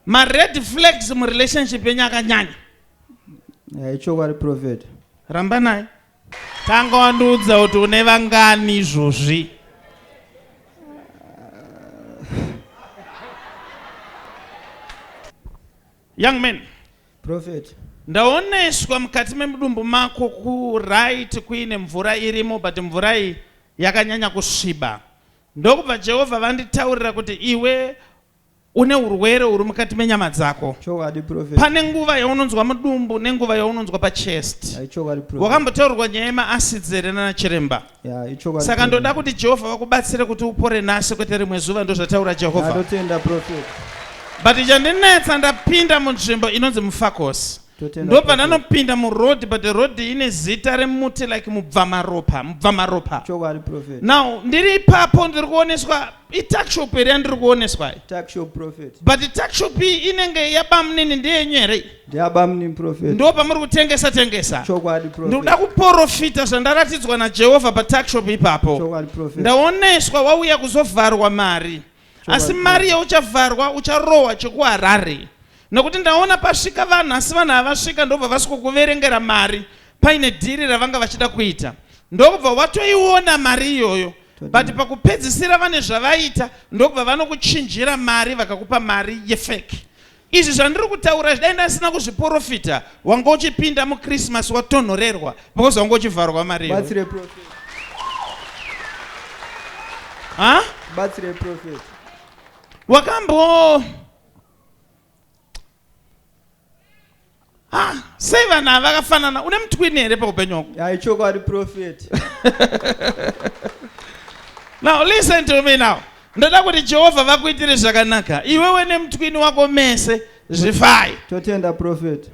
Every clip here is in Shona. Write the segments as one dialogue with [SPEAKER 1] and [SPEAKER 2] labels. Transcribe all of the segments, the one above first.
[SPEAKER 1] Mared flags murelationship yenyu akanyanya.
[SPEAKER 2] Ichokwadi prophet.
[SPEAKER 1] Ramba naye. Tanga wandiudza kuti une vangani izvozvi. Young man.
[SPEAKER 2] Prophet.
[SPEAKER 1] Ndaoneswa mukati memudumbu mako ku right kuine mvura irimo but mvura iyi yakanyanya kusviba. Ndokubva Jehovha vanditaurira kuti iwe une urwere huri mukati menyama dzako.
[SPEAKER 2] Chokwadi prophet.
[SPEAKER 1] Pane nguva yaunonzwa mudumbu nenguva yaunonzwa pachest.
[SPEAKER 2] Chokwadi prophet.
[SPEAKER 1] Wakambotaurirwa nyaya yemaacids here nana chiremba?
[SPEAKER 2] Yeah, ichokwadi.
[SPEAKER 1] Saka ndoda kuti Jehovha vakubatsire kuti upore nhasi kwete rimwe zuva ndozvataura Jehovha.
[SPEAKER 2] Ndotenda prophet.
[SPEAKER 1] But chandinetsa ndapinda munzvimbo inonzi Mufakose. Ndobva ndanopinda muroad but road ine zita remuti like mubvamaropa mubvamaropa.
[SPEAKER 2] Chokwadi prophet.
[SPEAKER 1] Now ndiri ipapo ndiri kuoneswa ituckshop here yandiri kuoneswa iyi.
[SPEAKER 2] Tuckshop prophet.
[SPEAKER 1] But tuckshop iyi inenge yabamunini ndeyenyu here?
[SPEAKER 2] Ndeyabamunini prophet.
[SPEAKER 1] Ndo pamuri kutengesa tengesa.
[SPEAKER 2] Chokwadi prophet.
[SPEAKER 1] Ndikuda kuporofita zvandaratidzwa naJehovha patuckshop ipapo.
[SPEAKER 2] Chokwadi prophet.
[SPEAKER 1] Ndaoneswa wauya kuzovharwa mari. Asi mari yauchavharwa ucharohwa chekuHarare. Nokuti ndaona pasvika vanhu asi vanhu havasvika ndobva vasikokuverengera mari paine dhiri ravanga vachida kuita. Ndokubva watoiona mari iyoyo. But pakupedzisira vane zvavaita ndokubva vanokuchinjira mari vakakupa mari yefake. Izvi zvandiri kutaura dai ndasina kuzviporofita wanga uchipinda muChristmas watonhorerwa because wanga uchivharwa mari iyoyo.
[SPEAKER 2] Batsire prophet.
[SPEAKER 1] Ha?
[SPEAKER 2] Batsire prophet.
[SPEAKER 1] Wakambo Ah, sei vanhu ava vakafanana? Une mutwini here paupenyu hwako?
[SPEAKER 2] Ya ichokwadi prophet.
[SPEAKER 1] Now listen to me now. Ndoda kuti Jehovha vakuitire zvakanaka. Iwewe nemutwini wako mese zvifai.
[SPEAKER 2] Totenda prophet.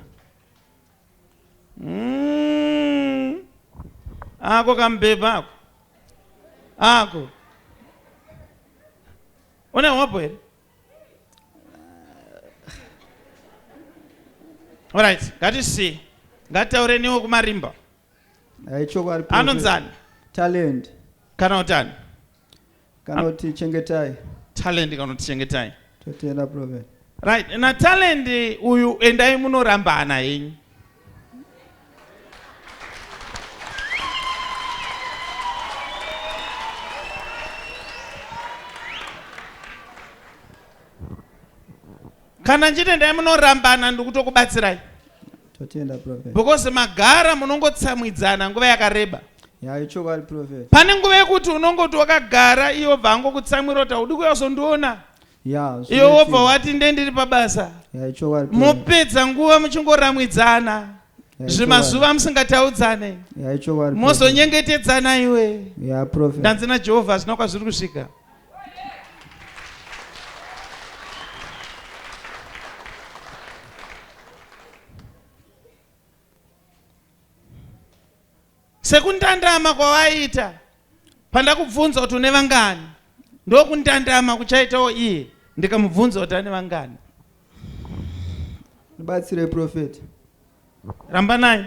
[SPEAKER 1] Ako kambeba ako. Ako. Une hope here? Alright, ngatisiye. Ngatitaure newe kumarimba.
[SPEAKER 2] Ichokwadi.
[SPEAKER 1] Anonzani?
[SPEAKER 2] Talent.
[SPEAKER 1] Kana kuti ani?
[SPEAKER 2] Kana kuti chengetai.
[SPEAKER 1] Talent kana kuti chengetai.
[SPEAKER 2] Totenda prophet.
[SPEAKER 1] Right, na Talent uyu endai munorambana henyu. Kana ndichiti endai munorambana ndikutokubatsirai.
[SPEAKER 2] Totenda prophet.
[SPEAKER 1] Because magara munongotsamwidzana nguva yakareba.
[SPEAKER 2] Ya ichokwadi prophet.
[SPEAKER 1] Pane nguva yekuti unongoti wakagara iye obva angokutsamwira kuti haudi kuuya kuzondiona.
[SPEAKER 2] Ya,
[SPEAKER 1] Iwe wobva wati nde ndiri pabasa.
[SPEAKER 2] Ya ichokwadi.
[SPEAKER 1] Mopedza nguva muchingoramwidzana.
[SPEAKER 2] Ya,
[SPEAKER 1] Zvimazuva musingataudzane.
[SPEAKER 2] Ya ichokwadi.
[SPEAKER 1] Mozonyengetedzana iwe.
[SPEAKER 2] Ya prophet.
[SPEAKER 1] Ndanzi naJehovha hazvina kwazviri kusvika. Sekundandama kwawaiita pandakubvunza kuti une vangani, ndokundandama kuchaitawo iye ndikamubvunza kuti ane vangani.
[SPEAKER 2] Ndibatsire prophet.
[SPEAKER 1] Rambanai.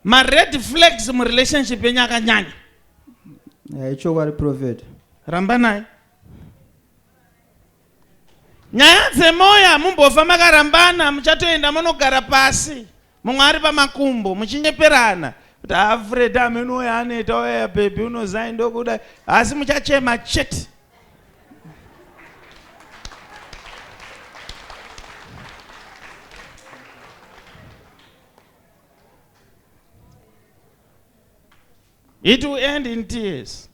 [SPEAKER 1] Mared flags murelationship yenyu akanyanya.
[SPEAKER 2] Ichokwadi prophet.
[SPEAKER 1] Rambanai. Nyaya dzemoyo hamumbofa makarambana, muchatoenda monogara pasi mumwe ari pamakumbo muchinyeperana kuti haa Fred amene uyo anoita oya baby unozai ndokuda, asi muchachema chete. It will end in tears.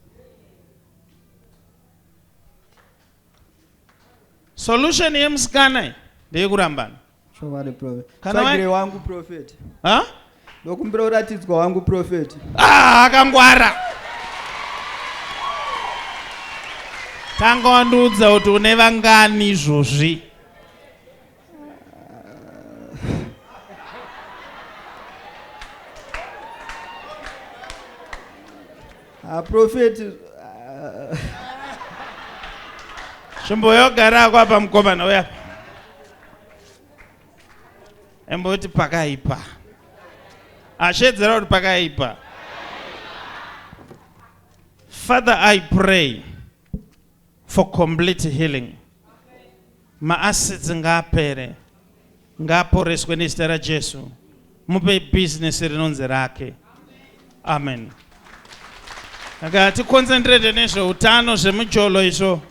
[SPEAKER 1] Solution yemusikana iyi ndeyekurambana.
[SPEAKER 2] Chokwadi prophet.
[SPEAKER 1] Kana wa-
[SPEAKER 2] Tsvagire wangu prophet.
[SPEAKER 1] Ha?
[SPEAKER 2] Ndokumbira uratidzwa wangu prophet.
[SPEAKER 1] Ah, akangwara. Tanga wandiudza kuti une vangani izvozvi.
[SPEAKER 2] Ah, prophet. Ah.
[SPEAKER 1] Chimboyogara ako apa mukomana uya. Emboti pakaipa. Ashedzera kuti pakaipa. Father, I pray for complete healing. Maacids ngaapere, ngaaporeswe nezita raJesu. Mupe business rinonzi rake. Amen. Saka ticoncentrate nezveutano, zvemujolo izvo.